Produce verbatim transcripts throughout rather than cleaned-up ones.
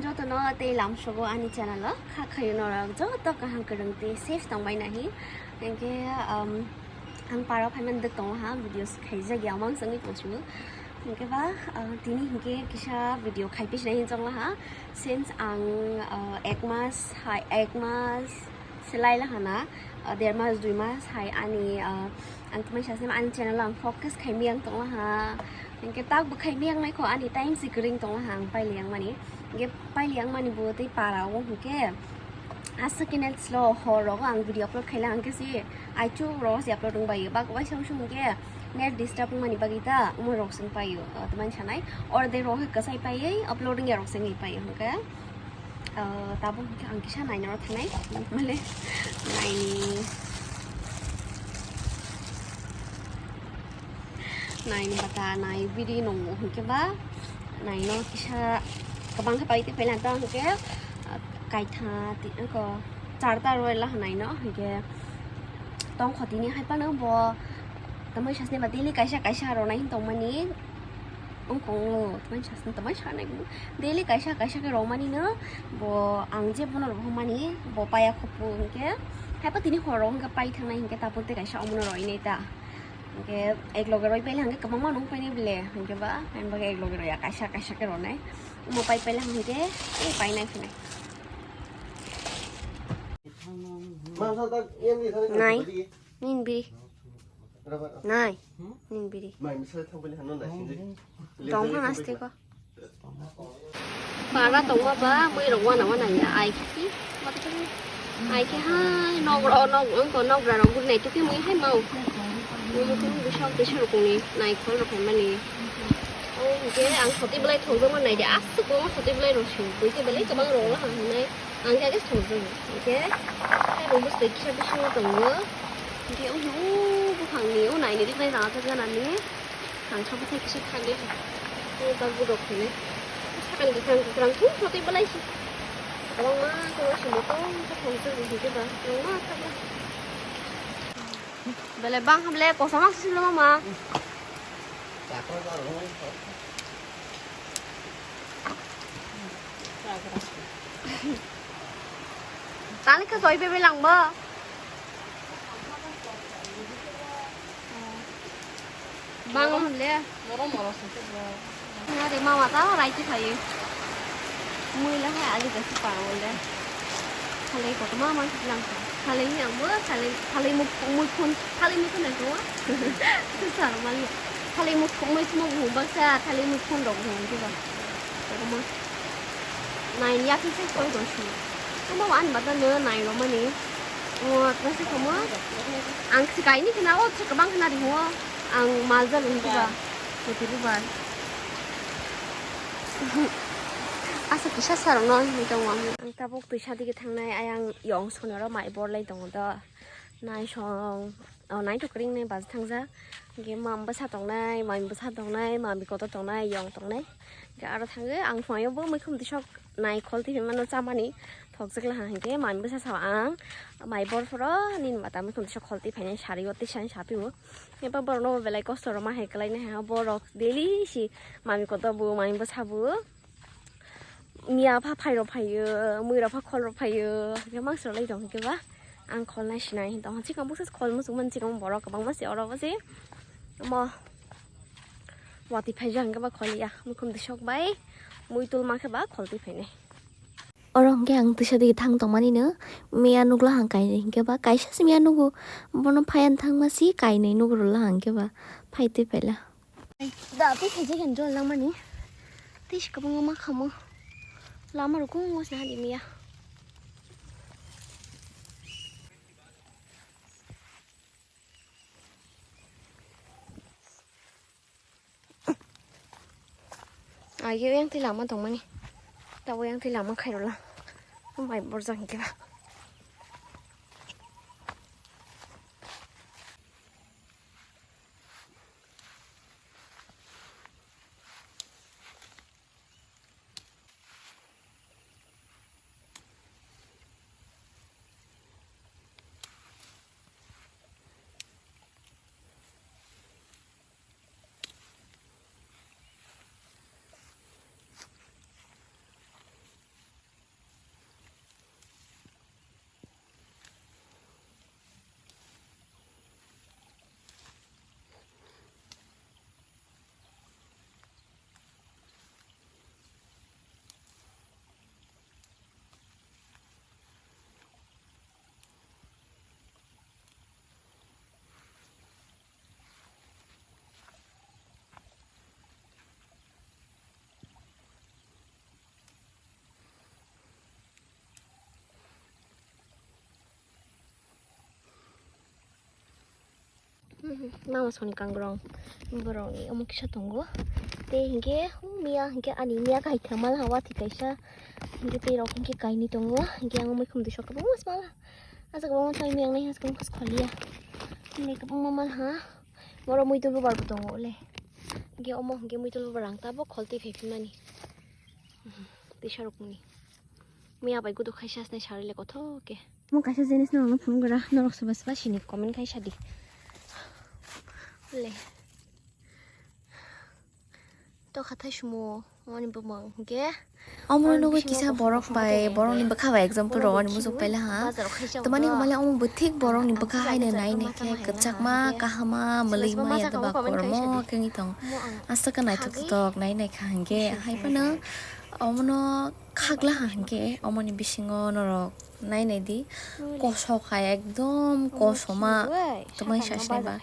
Jotono tei lamsogo ani channel o kha khayo norok joto kaham kwrwng tei safe tongbai nahi. Hinkhe, um, ang para phaiman dwk tongo ha, videos khaijak ya mang sangwi tongsigo. Hinkhe ba, uh, tini hinkhe kisa video khaipi sinai hinchong laha. Since ang, uh, ek mas hai, ek mas se lai laha na, uh, der mas, dui mas hai ani, uh, ang tmai sasem ani channel ang focus khai miyang tong laha. Hinkhe tak bo khai miyang nai kho ani time si kwrwng tong laha ang pailiyang mani. Hinkhe pailiyang mani bo tei para o hinkhe aswk khe net slow hor rogo ang video upload khai laha hinkhe si aichu rogo si upload wng bai bak waisa waisa hinkhe net disturb wng mani bagwi ta umui rok sing paio, uh, tmani sanai or de rok kwsai paiwi upload wng ya rok sing paio hinkhe. Ah, tabuk hwnkhe ang kisa nainano thangnai, male naini, naini bata nai biri nungo hwnkhe ba naino kisa kwbang khe paite phaila ta hwnkhe, ah, kaitha ti-, eko charta rwla hwnaino hwnkhe tongkho tini hai phano bo tamoi sasni ba daily kaisa kaisa ronai hin tongmani. Wngkong o, tamani sasni tamani sanai bo. Daily kaisa kaisa khe romani no, bo ang je bono rohormani, bo paya khopo hinkhe. Haipa tini horo hinkhe pai thangnai hinkhe, tabuk tei kaisa omono roinai ta. Hinkhe ek loge roi paila hinkhe kwbangma nung painai bile, hinkhe ba, ang bagwi ek loge roya, kaisa kaisa khe ronai. Omo pai paila hinkhe, tei painai phinai. Nai. Nini biri. Nai. Nini biri. Tong phano aste ko. Para tongma ba, mui rok wana wana ya. Ai ki. Ai ki hai, nok rok, nok, nok, nok rok guri nai tuki mui hai mau. Mui mui kung bisok, bisok rok ni nai khol rok hai mani. Oh, hinkhe ang soti belai thongjak mani nai de. Aswk bo soti belai rok sing. Twi khe belai kwbang rok la hinai. Ang khe age songjago. Hingke tei bo bwsai kisa bisingo tongo. Hingke o, o buphangni o naini riknai rang athak ganani. Ang kha bwthai kisa thangya. O bag bodok hinwi. Sakani kwkhwrang kwkhwrang thung thotwi belai si. Kwbangma khe o simo tong khe thangjago hingke ba kwbangma thangya. Belai bang hamle kosom ang sisilo mama. Tali ka soi bebe lang ba. Bang hon le. Moro moro sese bo. Na de mama ta rai ti khai. Mui la hai ali ka si paro le. Khalai kotorma ma si lang. Khalai ni ang bo khalai, khalai muk mui phun, khalai mui phun na ko. Sar mali. Khalai muk mui phun muk baksa khalai mui phun rok hum ti ba. Kotorma. Nai ya khe se koi do si. Tamo ani bata no nai ro mani. O tma se komo. Ang si kai ni khna o se kabang khna di ho. Ang mal jalo hi ba. Koti bu ba. Asa kisa sar no hi tong ang. Ang tabuk tuisa digi thangnai ayang yong sono ro mai bor lai tongo do. Nai song. O nai to kring nai baj thangja. Ge mam bwsa tongnai, mam bwsa tongnai, mami koto tongnai, yong tongnai. Ge aro thangwi ang phungo bo muikhum tisok nai khol tiphimano chamani thokjak laha hinkhe mami bwsa sao ang mai bor phoro nini mata muikhum tisok khol tiphainai sari o tisani sapi o. Eba borok no belai kosto rwma hai kwlai nai ha borok daily si mami koto bo mami bwsa bo. Miya pha phai rok phaio, mui rok pha khol rok phaio, hingke mang srolai tong hingke ba ang khol nai sinai hin tong. Chikon buksa khol muchung man chikon borok kwbangma se oro bo se. Omo watwi phaijak hingke ba khol ya, muikhum tisok bai mui tulma khe ba khol twi phainai. Oro hingke ang tisa digi thang tongmani no miya nukla hang kainwi hingke ba kaisa se miya nugo bono phaiyan thangma si kainwi nugrwla hingke ba phai twi phaila. Da tei khaijak ya dol langmani. Tei si kwbangma ma khamo. Lama rok kung o se hadi miya. Ayo yang tei lama tongmani. Tabo yang tei lama khairokla. Mai borjak hingke ba. Mama soni kangrong borokni omo kisa tongo. Tei hinkhe miya hinkhe ani miya kaitham mala watwi kaisa. Hinkhe tei rok hinkhe kainwi tongo. Hinkhe ang muikhum dui sokha buma mala. Asa kwbangma thai miya nai haskang khos kholiya. Hinkhe kwbangma mala ha. Borok muitu bubar bo tongo le. Hinkhe omo hinkhe muitu bubar ang tabok kholtwi phaiphimani. Tisa rokni. Miya bai gudu khaisa asnai sarwi le kothok khe. Mo kaisa jinis norokno phunuk gra, norok soba soba sini comment khai sadi. Le. To khathai sumo, moni bumang ge. Omo nugui kisa borok bai, borokni bwkha bai example rok ani muchuk paila ha. Tamani hwnmale omo bo thik borokni bwkha haino nai nai khe kwchakma, kahama, mwlwima ya doba kormo khe wngwi tong. Aswk khe naithok thothok nai nai kha hinkhe hai phano omono khagla ha hinkhe omoni bisingo norok. Nai nai di, kosok hai ekdom kosoma, twmai sa sinai ba,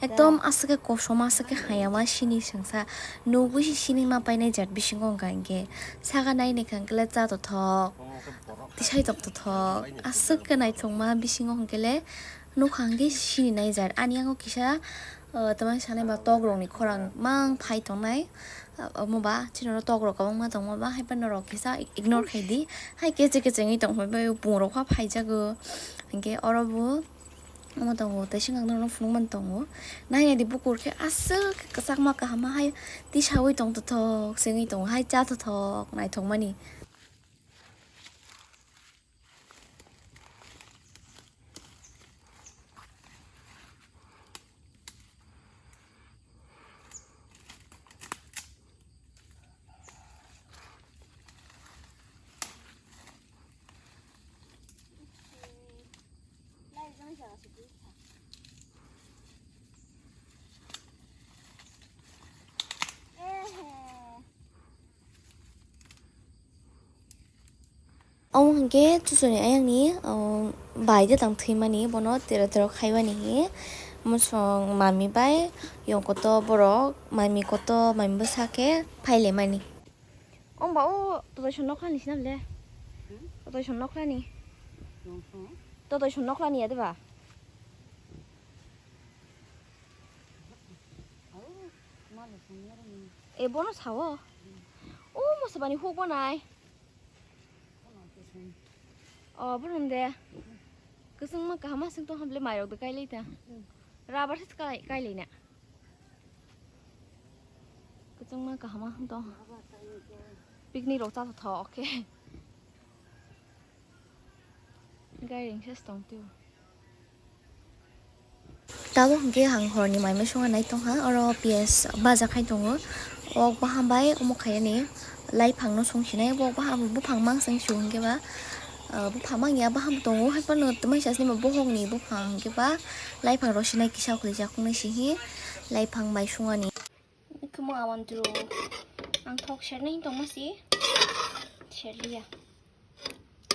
ekdom aswk khe kosoma, aswk khe hayama sini sengsa, nugui si sini ma painai jat bisingo wngkha hinkhe, saka nai nai kha hinkhe le cha tothok, tisai tok tothok, aswk khe naithokma bisingo hinkhe le nukha hinkhe sini nai jat. Ani yango kisa, uh, twmai sanai ba tok rokni khorang mang phai tongnai. Omo ba chini oro tok rok kwbangma tongma ba, hai phano norok kisa ignore khai di. Hai keche keche wngwi tong phai bai, pungrok pha phaijago. Hinkhe oro bo omo tongo, tei swngchar norok phunukmani tongo. Nai nai di bukur khe aswk kwchakma kaham hai tisaui tong tothok se wngwi tongo, hai cha tothok naithokmani. Omo hinkhe chuchuni ayangni, um, bai de tang thwimani, bono tero tero khaibani hi. Mosong mami bai yong koto borok, mami koto, mami bwsa khe phailaimani. Ong ba o totoi son nokhlani sinam le. Hmm? Totoi son nokhlani. Totoi son nokhlani ya de ba? E bono sao. O mosabani huk bonai. O bono de. Kwchwngma kaham aswk tong hamle mairok de kailai ta. Rubber se kai kailai na. Kwchwngma kaham aswk tong. Picnic rok cha tho, okay. Gairing se tong tio. Tabuk hwnkhe ang horni mai mui songna nai tongkha, oro piyaj baja khai tongo. Wok baham bai omo khaiyani laiphang no songsinai, wok baham buphang mang seng su hwnkhe ba, ah, buphang mang ya baham tongo, hai phano tei mai sasni bo bohok ni buphang hwnkhe ba laiphang rw sinai kisa khwlaijak wngnai si hi laiphang bai songani. Khumo awan dru ang thok sernai tongma si serliya.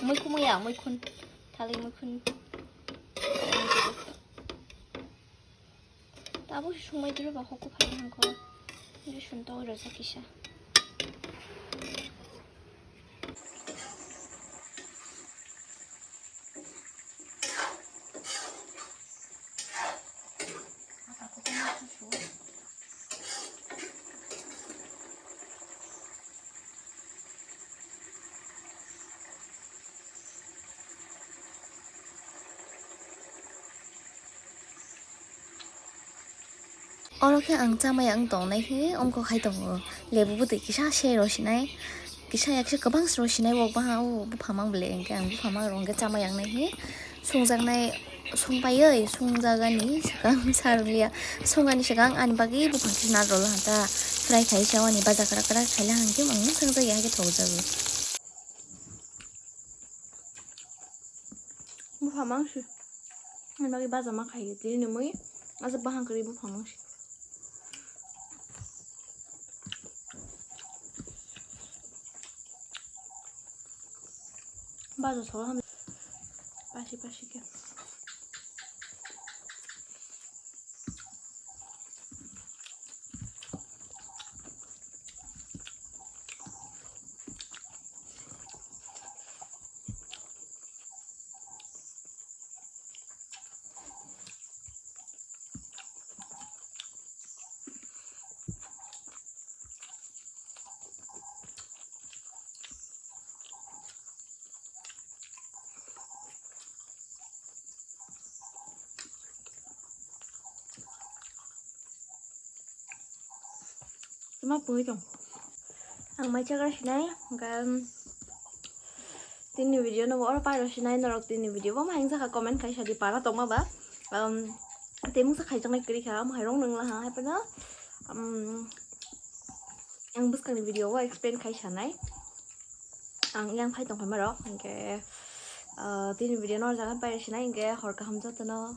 Muikhun ya, muikhun. Thali muikhun. Tabuk sumai dulu ba hoko phai hangko. Ini sunto roja kisa. Oro khe ang chamaya wng tongnai khe wngkok hai tongo. Lebu bwtwi kisa se rw sinai, kisa ya kisa kwbang se rw sinai, wok baha o buphang mang bele hwnkhe ang buphang mang rw hwnkhe chamaya wngnai khe songjaknai. Songpaiwi songjagani swkang sa rwliya. Songani swkang ani bagwi buphang se nat rwla ta. Fry khai chawani baja kwrak kwrak khaila hwnkhe mangno songjakya hai khe thokjago. Buphang mang si. Ani bagwi baja ma khai tini ni mui. Asa bahang kwrwi buphang mang si. Baja solo ham. Pasi pasi khe. Tuma pungwi tong. Ang mai chagra sinai, hwnkhe, um, tini video no oro pairo sinai, norok tini video bo ma hingsa kha comment khai sadi para tongma ba. Um, tei mungsa khaijaknai kwrwi kha, omo hai rong nung laha, hai phano, um, ang bwskangni video o explain khai sanai. Ang yang phai tong phai marok, hwnkhe, uh, tini video no jaga pairo sinai, hwnkhe hor kaham jotono.